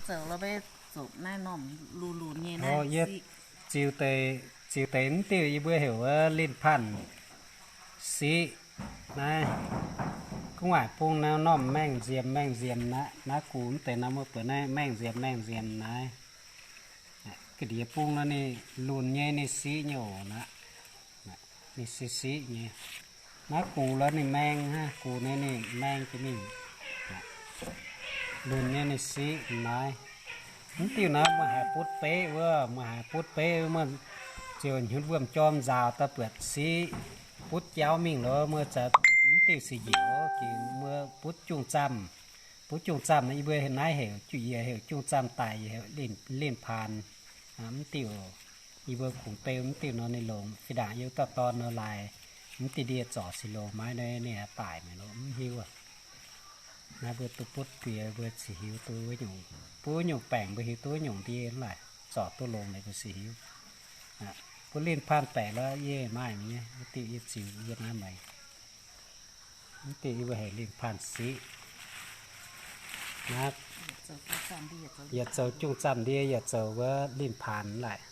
Zoux, zoux naaiv norm lunx-lunx nyei naaiv. Yie ziux deix, ziux deix mv diuh yie mbuo heuc wuov linh panh siqv naaiv. Guv waaic bung naaiv norm maengh nziemx maengh nziemx naaiv, naaiv gux mv deix norm mbuo buatc naaiv maengh nziemx maengh nziemx naaiv. Ga'ndiex bung nor ninh lunx nyei ninh siqv nyei oc. Ninh siqv siqv nyei. Naaiv gux lorz ninh maeng hnangv, gux nyei ninh maeng jiex mingh. Lunx nyei ninh siqv naaiv. Mv diuh naaiv meih haiz butv beqv wuov, meih haiz butv beqv wuov, meih ziouc hnyunv wuom-jorm nzaaux daaih buatc siqv butv jauv mingh lorz, meih za'gengh mv diuh sic njiec jiex, meih butv jungh zamh. Butv jungh zamh naaiv yie mbuo naaiv heuc, yie heuc jungh zamh daic, yie heuc linh paan. Mv diuh yie mbuo kungx beu mv diuh nor ninh longx fih ndaangc yie dauh dorn nor laaix mv diuh ndie zorc sic longx maiv nor ninh daic mi'aqv lorqc, mv hiuv. Naaiv mbuo duqv butv bieqc mbuo ziouc hiuv duqv wuov nyungc, butv wuov nyungc baengc mbuo hiuv duqv wuov nyungc ndie laaix zorc duqv longx leiz mbuo ziouc hiuv. Butv linh paan baeqc lorz yie maaih mi'aqv, wuov diuh yie ziux yie naaiv maengx. Mv diuh yie mbuo heuc linh paan siqv. Naaiv yietc zoux jungh zamh ndie, yietc zoux wuov linh paan laaix.